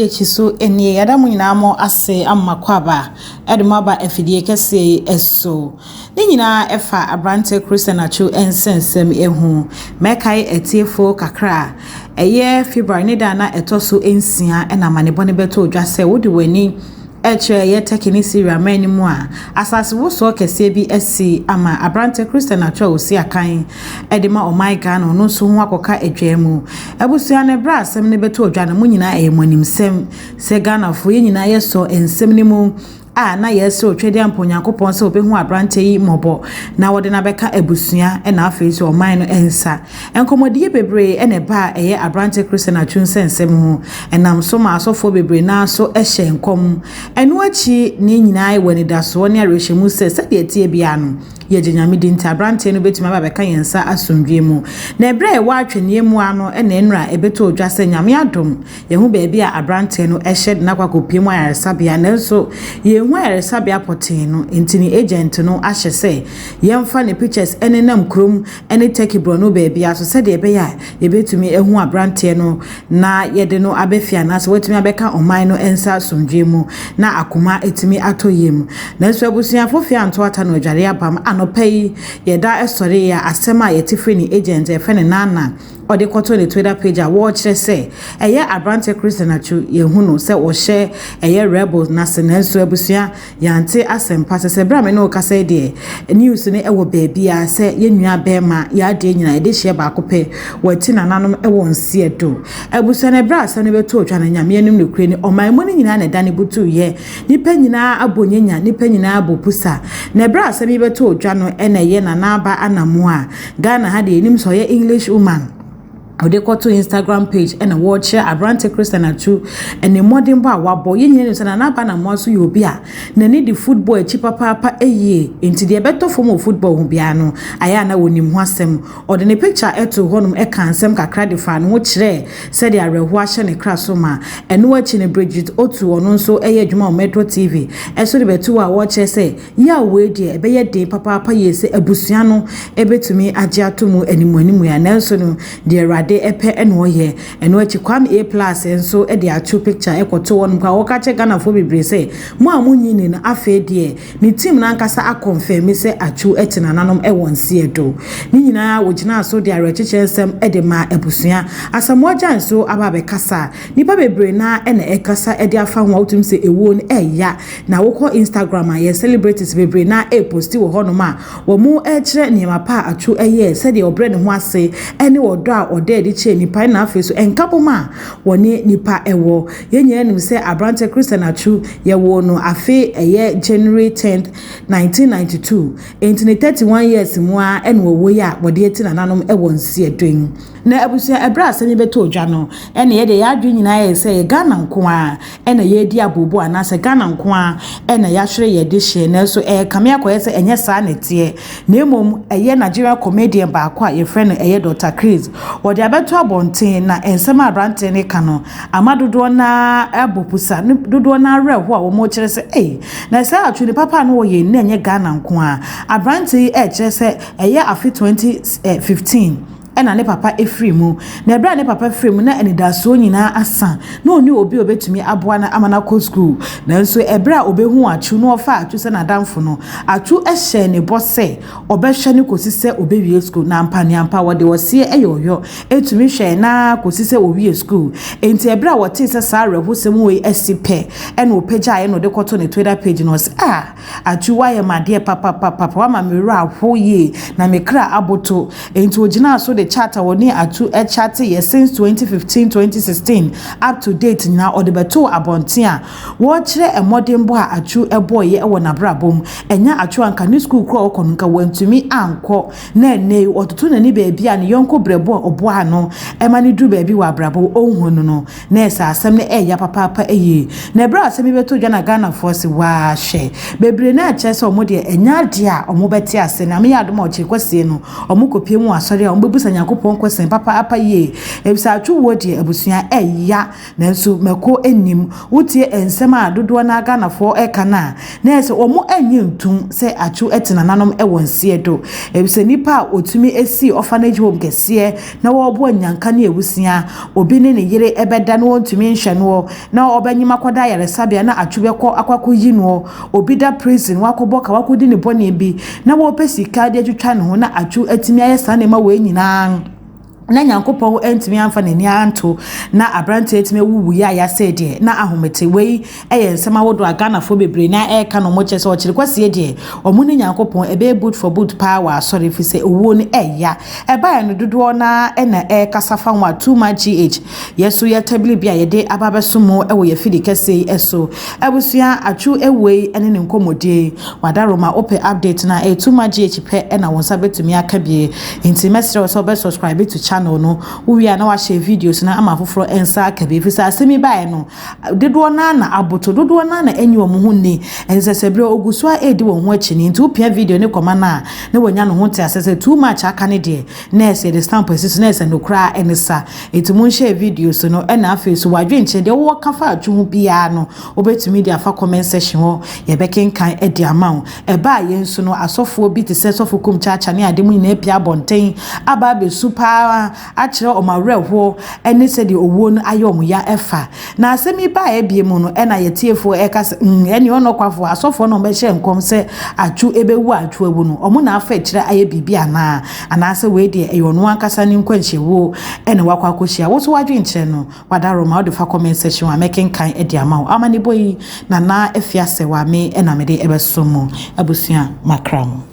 Akyi so nie, yɛda mo nyinaa mo ase ama mo akwaaba de mo aba afidie kɛseɛ yi so. Ne nyinaa ɛfa aberanteɛ Christian Atsu nsɛnsɛm ho. Mɛkae atiefoɔ kakra a ɛyɛ February ne da a na ɛtɔ so nsia na amanebɔ no bɛtɔ dwa sɛ wode w'ani ɛkyerɛ ɛyɛ Turkey ne Syria man no mu a, asase wosoɔ kɛseɛ bi asi ama aberanteɛ Christian Atsu a ɔsi akan de ma ɔman Ghana, ɔno nso ho akɔka adwa mu. Abusua no, berɛ a asɛm no bɛtɔ dwa no, mo nyinaa ɛyɛ mo animsɛm sɛ Ghanafoɔ yɛn nyinaa yɛsɔ nsɛm no mu a na yɛsrɛ Otwedeɛ Ampa Onyankopɔn sɛ ɔbɛhu aberanteɛ yi mmɔbɔ na wɔde no abɛka abusua na afei nso ɔman no nsa. Nkɔmmɔdie bebree na ɛba a ɛyɛ aberanteɛ Christian Atsu nsɛnsɛm ho. Ɛnam so ma asɔfoɔ bebree naa so hyɛ nkɔm. Ɛno akyi ne nyinaa wɔ anidasoɔ ne awerɛhyɛmu sɛ sɛdeɛ ɛteɛ biara no, yɛgye Nyame di nti aberanteɛ no bɛtumi aba abɛka yɛn nsa asomdwoeɛ mu. Na ɛberɛ a ɛwɔ atwɛneɛ mu ara no na nnora ɛbɛtɔɔ dwa sɛ Nyame adom yɛhu baabi a aberanteɛ no hyɛ de no akɔ akɔpue mu ayaresabea, nanso yɛnhu ayaresabea pɔtee no nti ne agent no ahyɛ sɛ yɛmfa ne pictures nenam kurom ne Turkey borɔno baabiara so sɛdeɛ ɛbɛyɛ a yɛbɛtumi ahu aberanteɛ no na yɛde no aba fie anaasɛ watumi abɛka ɔman no nsa asomdwoeɛ mu na akoma atumi atɔ yam. Nanso abusuafo fie anto ata no adware abam. Anɔpa yi yɛda sɔreeɛ a asɛm a yɛte firi ne agent a yɛfrɛ no Nana ɔde kɔtoo ne Twitter page a wɔrekyerɛ sɛ ɛyɛ aberanteɛ Christian Atsu, yɛhu no sɛ ɔhyɛ ɛyɛ Rebels no ase, nanso abusua yɛante asɛmpa sɛ sɛ berɛ a me ne wo kasa yi deɛ news no ɛwɔ baabiara sɛ yɛn nua bɛrima yɛ adeɛ nyinaa yɛde hyɛ baako pɛ wɔati nananom ɛwɔ nseɛ do. Abusua no, ɛberɛ a asɛm no bɛtɔ otwa no, Nyame anim nokorɛ ni, ɔman mu no nyinaa na ɛda ne butuiɛ, nnipa nyinaa abɔ nyanya, nnipa nyinaa abɔ pusa. Na ɛberɛ a asɛm yi bɛtɔ otwa no ɛna ɛyɛ Nana Aba Anamoah a Ghana ha deɛ yɛnim sɛ ɔyɛ English woman, ɔde kɔto Instagram page ɛna wɔrekyerɛ aberante Christian Atsu ɛne mmɔdenbɔ a wabɔ. Yɛn nyinaa nim sɛ Nana Aba Anamoah nso yɛ obi a n'ani di football akyi papaapa yie, nti deɛ ɛbɛtɔ fam wɔ football ho biara no ayɛ a na wɔnim ho asɛm. Ɔde ne picture ɛto hɔnom ɛka nsɛm kakra de fa ne ho kyerɛ sɛdeɛ awerɛhoɔ ahyɛ ne kra so ma. Ɛno akyi no, Bridget Otu, ɔno nso ɛyɛ adwuma wɔ Metro TV ɛso, de bɛto hɔ a wɔrekyerɛ sɛ yɛ wei deɛ ɛbɛyɛ den papaapa yie sɛ abusua no ɛbɛtumi agye ato mu animu animu ya, nanso no deɛ Awurade ɛpɛ ɛna ɔyɛ. Ɛno akyi Kwame A Plus nso de ato picture ɛkɔto hɔnom kɔ a wɔka kyerɛ Ghanafoɔ bebree sɛ mo a monyi ni no, afei deɛ ne team n'ankasa akɔnfɛmi sɛ Atsu ɛte nananom ɛwɔ nseɛ do. Ne nyinaa wɔgyina so de awerɛkyekyerɛ nsɛm ɛde ma abusua. Asamoah Gyan nso aba abɛkasa. Nipa bebree naa ɛna ɛkasa ɛde afa ho a wotumi sɛ ewuo no ɛɛya. Na wokɔ Instagram a, yɛ celebrities bebree naa ɛrepost wɔ hɔnom a wɔn ɛrekyerɛ nneɛma pa a Atsu ɛyɛ, sɛdeɛ ɔbrɛ ne ho ase ɛne ɔdɔ a ɔda adi kyerɛ nipa, ɛna afei so nkabom a wɔne nipa ɛwɔ. Yɛn nyinaa nim sɛ aberanteɛ Christian Atsu, yɛwɔ no afe ɛyɛ January 10th 1992, nti ne 31 years mu a ɛna wɔwɔ yi a wɔde ati nananom ɛwɔ nseɛdwen. Na abusua, ɛberɛ a asɛm yi bɛtɔ odwa no, ɛna yɛde yɛn adwene nyinaa yɛ sɛ yɛ Ghana nko a ɛna yɛredi abobo anaasɛ Ghana nko a ɛna yɛahwere yɛde hyɛ, nanso ɛyɛ kame akɔyɛ sɛ ɛnyɛ saa na ɛteɛ, na mmom ɛyɛ Nigerian comedian baako a yɛfrɛ no ɛyɛ Dr Chris, wɔde abɛto abɔnten. Na nsɛm a aberanteɛ no ka no ama dodoɔ naa abɔ pusa ne dodoɔ naa awerɛho a wɔn kyerɛ sɛ ɛy na sɛ Atsu ne papa no wɔyɛ nna ɛnyɛ Ghana nko a. Aberanteɛ yi ɛrekyerɛ sɛ ɛyɛ afe 2015 ɛna ne papa efiri mu, na ɛberɛ a ne papa firi mu na anidasoɔ nyinaa asa na ɔne obi a obetumi aboa no ama no akɔ sukuu. Nanso ɛberɛ a obehu Atsu na ɔfa Atsu sɛ n'adamfo no, Atsu hyɛ ne bɔ sɛ ɔbɛhwɛ no kɔsi sɛ obewie sukuu. Na ampa ne ampa wɔde ɔseɛ ɛyɛ ɔyɔ etumi hwɛ na kɔsi sɛ owie sukuu. Nti ɛberɛ a wɔte sɛ saa awerɛhosɛm wei asi pɛ, ɛna ɔpagyaeɛ na ɔde kɔto ne Twitter page na ɔsɛ, "Ah, Atsu, wayɛ ma adeɛ papapapa, wama me werɛ aho yie na me kra aboto." Nti ogyinaa so de chat a wɔne Atsu chat yɛ since 2015, 2016 up to date nyinaa ɔde bɛtoo abɔnten a wɔrekyerɛ mmɔdenbɔ a Atsu bɔɔyɛ wɔ n'abrabɔ mu. Ɛnyɛ Atsu anka ne sukuu koro a ɔkɔ no nka wantumi ankɔ, na ɛnɛ yi ɔtoto n'ani baabi a ne yɔnko brɛbo a ɔboa no ɛma no duru baabi wɔ abrabɔ ɔnhu no, na ɛsɛ asɛm no ɛyɛ papaapa yie. Na ɛberɛ a asɛm yi bɛtɔ dwa na Ghanafoɔ se waahwɛ bebree na ɛkyerɛ sɛ ɔmo deɛ ɛnyɛ adeɛ a ɔmo bɛte ase. Na meyɛ adom a ɔkyerɛ kwasie no ɔmo kɔpie mu wɔ asɔre a ɔmo bɛbusa. Nyankopɔn kwɛsɛn papaapa yie. Efisɛ Atwo wuo deɛ abusua ɛya nanso mako nnim. Wotie nsɛm a dodoɔ no ara Ghanafoɔ ɛka no a, na ɛyɛ sɛ wɔn nnye ntom sɛ Atwo te nananom wɔ nseɛ do. Efisɛ nipa a ɔtumi sii orphanage home kɛseɛ na wɔreboa nnyanka ne awusia, obi ne ne yere bɛda na wɔntumi nhwɛ noɔ, na ɔbɛnyem akɔda ayaresabea na Atwo bɛkɔ akɔ akɔyi noɔ, obi da prison wakɔbɔ ka wakɔdi ne bɔne bi na wɔrepɛ sika de atwitwa ne ho na Atwo atumi ayɛ saa nneɛma wei nyinaa na Nyankopɔn antumi amfa n'ani anto na aberanteɛ atumi awuwu yɛ a yɛasɛe deɛ na ahomete. Wei yɛ nsɛm ahodoɔ a Ghanafoɔ bebree na ɛreka no, wɔkyerɛ sɛ ɔkyere kwasie deɛ wɔn ne Nyankopɔn ɛbɛyɛ boot for boot paa wɔ asɔre ɛfiri sɛ owuo no ɛya. Ɛbaeɛ no dodoɔ no ara na ɛrekasa fa ho a too much GH yɛ so yɛ tabili bi a yɛde aba abɛso mo wɔ yɛ fidi kɛseɛ yi so. Abusua Atwo awuo yi ne ne nkɔmmɔdie yi wadaroma wopɛ update no a ɛyɛ too much GH pɛ na wo nsa bɛtumi aka bie nti mɛsrɛ wo sɛ wobɛ subscribe to channel no wowie a na wahyɛ videos no ama afoforɔ nsa aka bi ɛfiri sɛ asɛm yi baeɛ no Dodoɔ no ara na aboto, dodoɔ no ara na ɛnnye wɔn ho nni. Ɛnsɛ sɛ berɛ ɔgu so ara redi wɔn ho akyi no nti wopia video no kɔma no a na wanya ne ho nteaseɛ sɛ too much aka no deɛ na ɛsɛ yɛde stamp asi so na ɛsɛ nokorɛ ara ɛne sa. Nti monhyɛɛ videos no ɛna afei nso w'adwenkyerɛ deɛ wowɔ ka fa atwo ho biara no wobɛtumi de afa comment section hɔ yɛbɛkenkan de ama wo. Ɛbaa yɛn so no asɔfoɔ bi te sɛ Sɔfo Kum Kyaakya ne ade mu nyinaa apia abɔnten aba abɛsu paa akyerɛ wɔn awerɛhoɔ ne sɛdeɛ owuo no ayɛ wɔn ya fa. Na asɛm yi baeɛ bio mu no, ɛna yɛn atiefoɔ reka sɛ, Mm, ɛnneɛ ɔnɔkwafoɔ, asɔfoɔ na wɔbɛhyɛ nkɔm sɛ Atwo bɛwu a Atwo awu no, wɔn na afa akyire ayɛ biribi anaa? Anaasɛ wei deɛ ɛyɛ ɔno ankasa ne nkwanhyɛwuo na wakɔ akɔhyia? Wo nso w'adwenkyerɛ no, w'adaworoma, wode fa comment section hɔ a, mɛkenkan de ama wo. Amanebɔ yi, Nana Afia Sewame na mede bɛsom mo. Abusua, makra mo.